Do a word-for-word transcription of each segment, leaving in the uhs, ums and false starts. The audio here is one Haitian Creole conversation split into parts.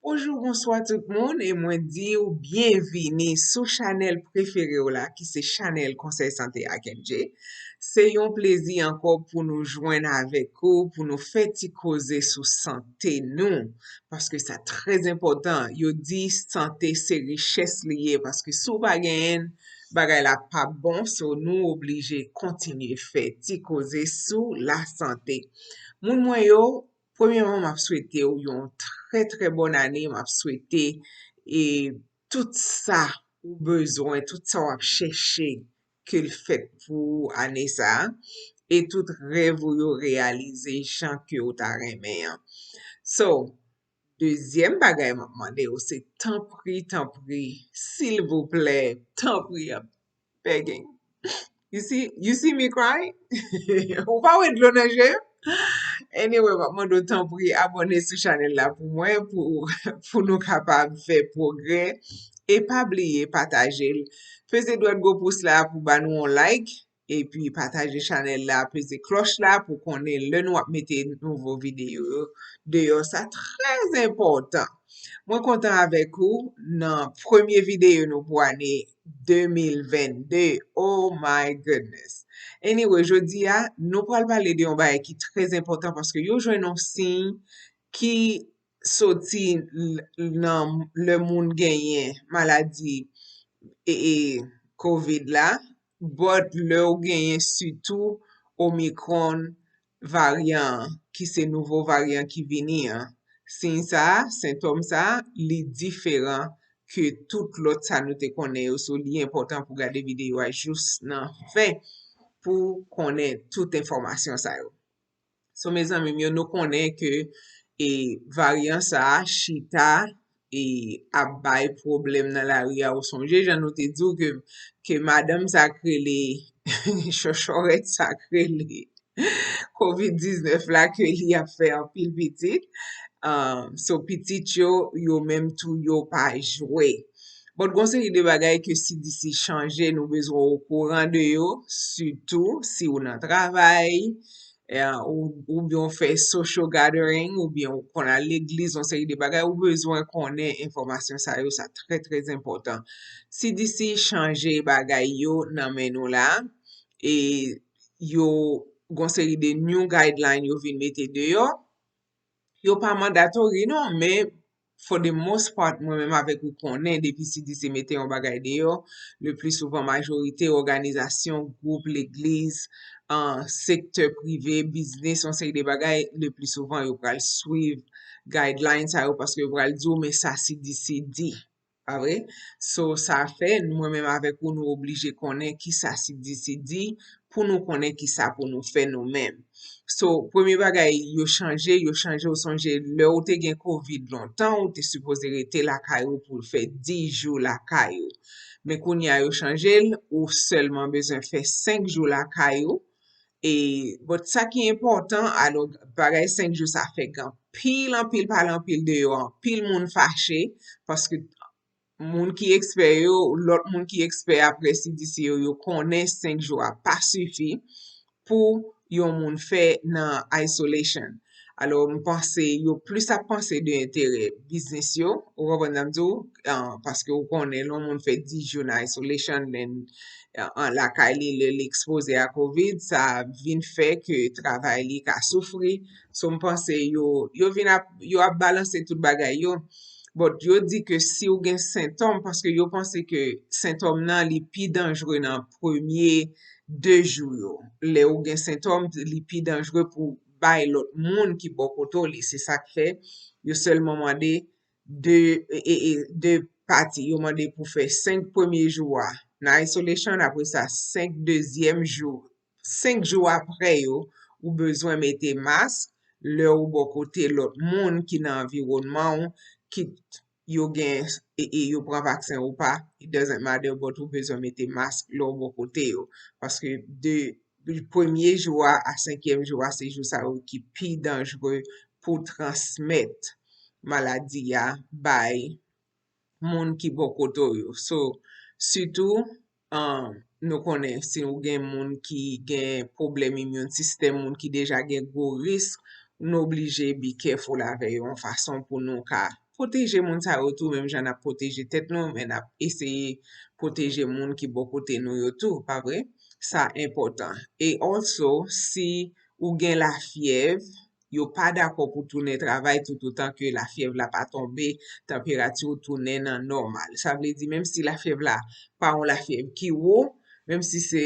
Bonjou, bonswa tout moun, e mwen di w byenvini sou chanèl prefere w la, ki se chanèl Konsèy Sante ak M J. Se yon plezi ankò pou nou jwenn avèk ou, pou nou fè ti koze sou sante nou, paske sa trè enpòtan. Yo di sante se richès li ye, paske si w pa genyen l, bagay la p ap bon, so nou oblije kontinye fè ti koze sou lasante. Moun mwen yo, premyèman, m ap swete w yon trè, trè bòn ane. M ap swete e tout sa ou bezwen, tout sa w ap chèche, ke l fèt pou ane sa a, e tout rèv ou yo reyalize jan ke w ta renmen an. So, dezyèm bagay m ap mande w, se tanpri, tanpri, silvouplè, tanpri, I'm begging. You see, you see me cry? Ou pa wè dlo nan je m? Anyway, m ap mande w tanpri abòne sou chanèl la pou mwen, pou, pou nou kapab fè pwogrè. E pa bliye pataje l. Peze dwèt gwo pous la pou ba nou yon like. Epi pataje chanèl la, peze klòch la pou konnen lè nou ap mete nouvo videyo yo deyò. Sa trè enpòtan. Mwen kontan avèk ou nan premye videyo nou pou ane de mil vennde. Oh my goodness. Anyway, jodi a, nou pral pale de yon bagay ki trè enpòtan paske yo jwenn yon siy ki soti l-, nan lè moun genyen maladi e, e, kovid la, but lè w genyen sitou Omicron varyan an, ki se nouvo varyan ki vini an. Siy sa a, sentòm sa a, li diferan ke tout lòt sa nou te konnen yo. So, li enpòtan pou gade videyo a jous nan fen pou konnen tout enfòmasyon sa yo. So, mezanmi m yo, nou konnen ke e varyan sa a chita e ap bay pwoblèm nan lari a. Ou sonje jan nou te di w ke, ke madanm sa k rele chòchòrèt sa k rele kovid diznèf la, ke li ap fè anpil pitit. Um, so, pitit yo, yo menm tou, yo pa jwe. Bon, gon seri de bagay ke C D C chanje, nou bezwen okouran de yo, sitou si w nan travay, eh, ou, oubyen w fè social gathering, oubyen w konn al legliz, yon seri de bagay, ou bezwen konnen enfòmasyon sa yo, sa trè, trè enpòtan. C D C chanje bagay yo nan men nou la, e yo gon seri de new guideline yo vin mete deyò. Yo pa mandatory non, men for the most part, mwen menm avèk ou konnen, depi C D C mete yon bagay deyò, le plus souvent, majorite òganizasyon, gwoup, legliz, an, sektè prive, biznis, yon seri de bagay, le plus souvent, yo pral swiv guideline sa yo, paske yo pral di w, men sa C D C di. Pa vre? So, sa fè, mwen menm avèk ou, nou oblije konnen kisa C D C di pou nou konnen kisa pou nou fè nou menm. So, premye bagay, yo chanje, yo chanje, ou sonje, lè ou te gen kovid lontan, ou te sipoze rete lakay ou pou fè dis jou lakay ou. Men kounye a, yo chanje l, ou sèlman bezwen fè senk jou lakay ou. E, but sa ki enpòtan, alò, bagay senk jou sa fè gen anpil, anpil, pale anpil de yo, anpil moun fache, paske moun ki ekspè yo, lòt moun ki ekspè apre C D C yo, yo konnen senk jou a pa sifi pou yon moun fè nan isolation. Alò, m panse yo plis ap panse de enterè biznis yo, ou konprann sa m di w, ah, paske ou konnen, lè yon moun fè dis jou nan isolation, then, ah, lakay li, lè li ekspoze a kovid, sa vin fè ke travay li ka soufri. So, m panse yo, yo vin ap, yo ap balanse tout bagay yo. But yo di ke si w gen sentòm, paske yo panse ke sentòm nan li pi danjre nan premye de jou yo. Lè ou gen sentòm, li pi danjre pou bay lòt moun ki bò kote w li. Se sa k fè yo sèlman mande de, e, e, e, de pati. Yo mande pou fè senk premye jou a nan isolation, apre sa, senk dezyèm jou, senk jou apre yo, ou bezwen mete mask lè ou bò kote lòt moun ki nan anviwònman w, kit yo gen, e, e yo pran vaksen ou pa, it doesn't matter, but ou bezwen mete mask lè ou bò kote yo. Paske de premye jou a a senkyèm jou a, se jou sa yo ki pi danjre pou transmèt maladi a bay moun ki bò kote w yo. So, sitou, um, nou konnen si ou gen moun ki gen pwoblèm immune system, moun ki deja gen gwo risk, nou oblije be careful avè yo yon fason pou nou ka pwoteje moun sa yo tou, menm jan n ap pwoteje tèt nou, men n ap eseye pwoteje moun ki bò kote nou yo tou, pa vre? Sa enpòtan. E also, si ou gen lafyèv, yo pa dakò pou tounen travay toutotan ke lafyèv la pa tonbe, tanperati w tounen nan nòmal. Sa vle di, menm si lafyèv la pa yon lafyèv ki wo, menm si se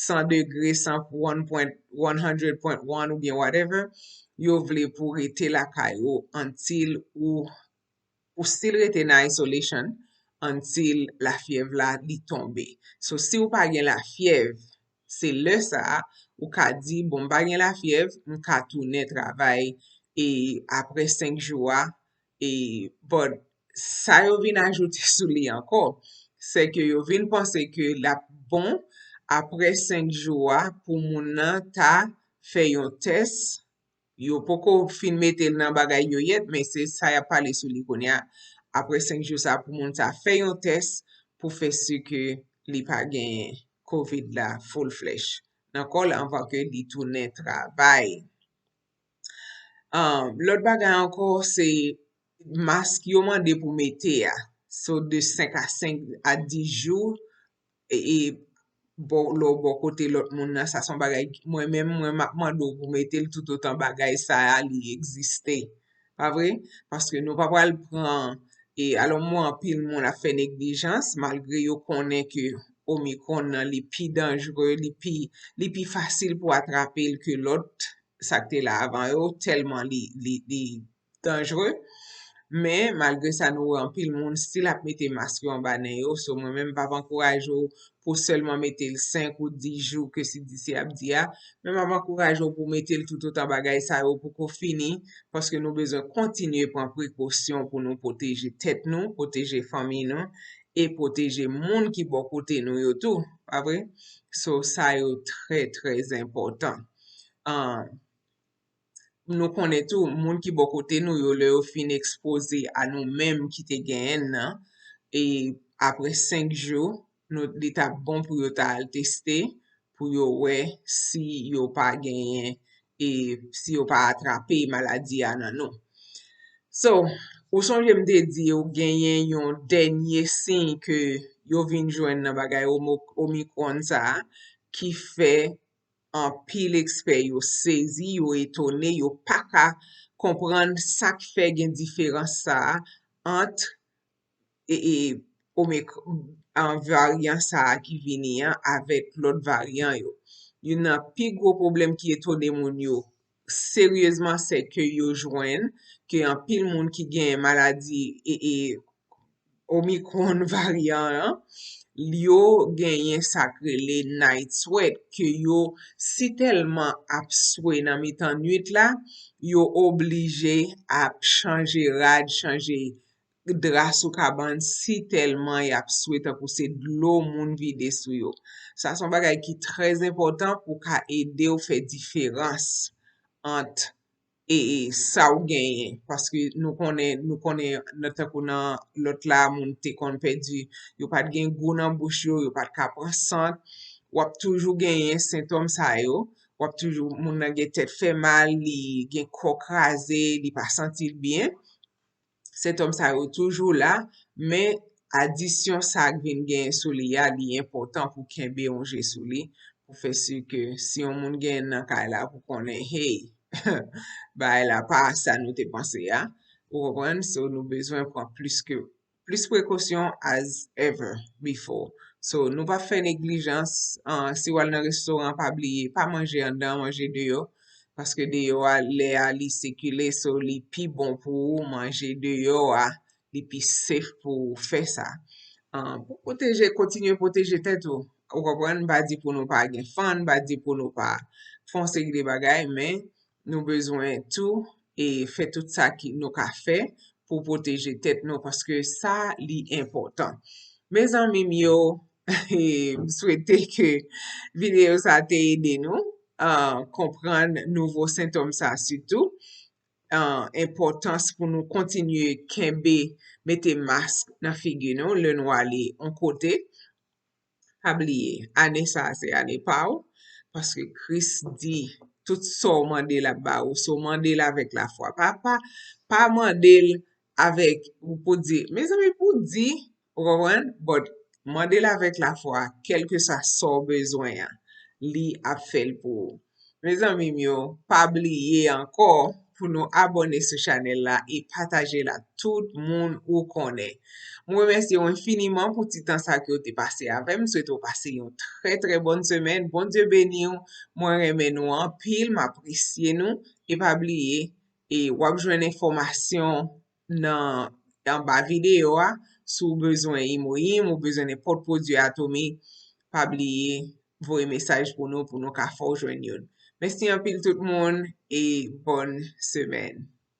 san degre, san, one point, one hundred point one oubyen whatever, yo vle pou rete lakay ou until ou, ou still rete nan isolation until lafyèv la li tonbe. So, si ou pa gen lafyèv, se lè sa a, ou ka di, bon, m pa gen lafyèv, m ka tounen travay e apre senk jou a, e, but sa yo vin ajoute sou li ankò, se ke yo vin panse ke l ap bon apre senk jou a pou moun nan ta fè yon tès. Yo poko fin mete l nan bagay yo yèt, men se sa y ap pale sou li kounye a. Apre senk jou sa, pou moun sa fè yon tès pou fè si ke li pa gen covid la full flesh nan kò l anvan ke li tounen travay. Um, lòt bagay ankò, se mask yo mande pou mete a. So, de senk a senk a dis jou, e, e bò, lè w bò kote lòt moun nan, sa se yon bagay, mwen menm, mwen, m ap mande w pou mete l toutotan bagay sa a, li egziste. Pa vre? Paske nou pa pral pran, e alò m wè anpil moun ap fè neglijans, malgre yo konnen ke Omicron nan, li pi danjre, li pi, li pi fasil pou atrape l ke lòt, sa k te la avan yo, tèlman li, li, li danjre. Men, malgre sa, nou wè anpil moun still ap mete mask yo anba nen yo. So, mwen menm, m p ap ankouraje w pou sèlman mete l senk ou dis jou ke C D C ap di a. Men, m ap ankouraje w pou mete l toutotan bagay sa yo poko fini, paske nou bezwen kontinye pran prekosyon pou nou pwoteje tèt nou, pwoteje fanmi nou, e pwoteje moun ki bò kote nou yo tou, pa vre? So, sa yo trè, trè enpòtan. Ah, nou konnen tou, moun ki bò kote nou yo, lè yo fin ekspoze a nou menm ki te genyen l nan, e apre senk jou, nou, li t ap bon pou yo ta al teste, pou yo wè si yo pa genyen, e si yo pa atrape maladi a nan nou. So, ou sonje m te di w genyen yon dènye siy ke yo vin jwenn nan bagay omo-, Omicron sa a, ki fè anpil ekspè yo sezi, yo etone, yo pa ka konprann sa k fè gen diferans sa a ant, e, e, omik-, an, varyan sa a ki vini an avèk lòt varyan yo. Youn nan pi gwo pwoblèm ki etone moun yo seryezman, se ke yo jwenn ke anpil moun ki gen maladi, e, e, Omicron varyan an, yo genyen sa k rele night sweat, ke yo si tèlman ap swe nan mitan nwit la, yo oblije ap chanje rad, chanje dra sou kabann, si tèlman y ap swe tankou se dlo moun vide sou yo. Sa se yon bagay ki trè enpòtan pou ka ede w fè diferans ant e, e sa w genyen. Paske nou konnen, nou konnen nan, tankou nan lòt la, moun te konn pèdi, yo pa t gen gou nan bouch yo, yo pa t ka pran sant. W ap toujou genyen sentòm sa yo. W ap toujou, moun nan gen tèt fè mal, li gen kò kraze, li pa santi l byen. Sentòm sa yo toujou la, men adisyon sa k vin genyen sou li a, li enpòtan pou kenbe yon je sou li, pou fè si ke si yon moun genyen nan kay la, pou konnen, hey, bagay la pa sa nou te panse a. Ou konprann? So, nou bezwen pran plis ke, plis prekosyon as ever before. So, nou pa fè neglijans, ah, si w al nan restoran, pa bliye, pa manje anndan, manje deyò. Paske deyò a, lè a, li sikile, so li pi bon pou ou manje deyò a, li pi safe pou ou fè sa. Ah, pou pwoteje, kontinye pwoteje tèt ou. Ou konprann? M pa di pou nou pa gen fan, m pa di pou nou pa fè yon seri de bagay, men nou bezwen tou e fè tout sa ki nou ka fè pou pwoteje tèt nou, paske sa, li enpòtan. Mezanmi m yo, e, m swete ke videyo sa te ede nou, ah, konprann nouvo sentòm sa sitou, ah, enpòtans pou nou kontinye kenbe, mete mask nan figi nou lè nou ale yon kote. Pa bliye, ane sa a se ane pa w, paske Kris di, tout sa w mande l ap ba ou, so mande l avèk lafwa. Pa, pa, pa mande l avèk, ou pou di, mezanmi, pou di, ou konprann? But mande l avèk lafwa, kèlkeswa sa w bezwen an, li ap fè l pou ou. Mezanmi m yo, pa bliye ankò pou nou abòne sou chanèl la e pataje l ak tout moun ou konnen. Mwen remèsye w enfiniman pou ti tan sa ke w te pase avè m. M swete w pase yon trè, trè bòn semèn. Bondye beni w. Mwen renmen nou anpil, m apresye nou. E pa bliye, e w ap jwenn enfòmasyon nan anba videyo a. Si w bezwen imoyim, ou bezwen nenpòt pwodui Atomy, pa bliye voye mesaj pou nou, pou nou ka fè w jwenn youn. Mèsi anpil tout moun e bòn semèn.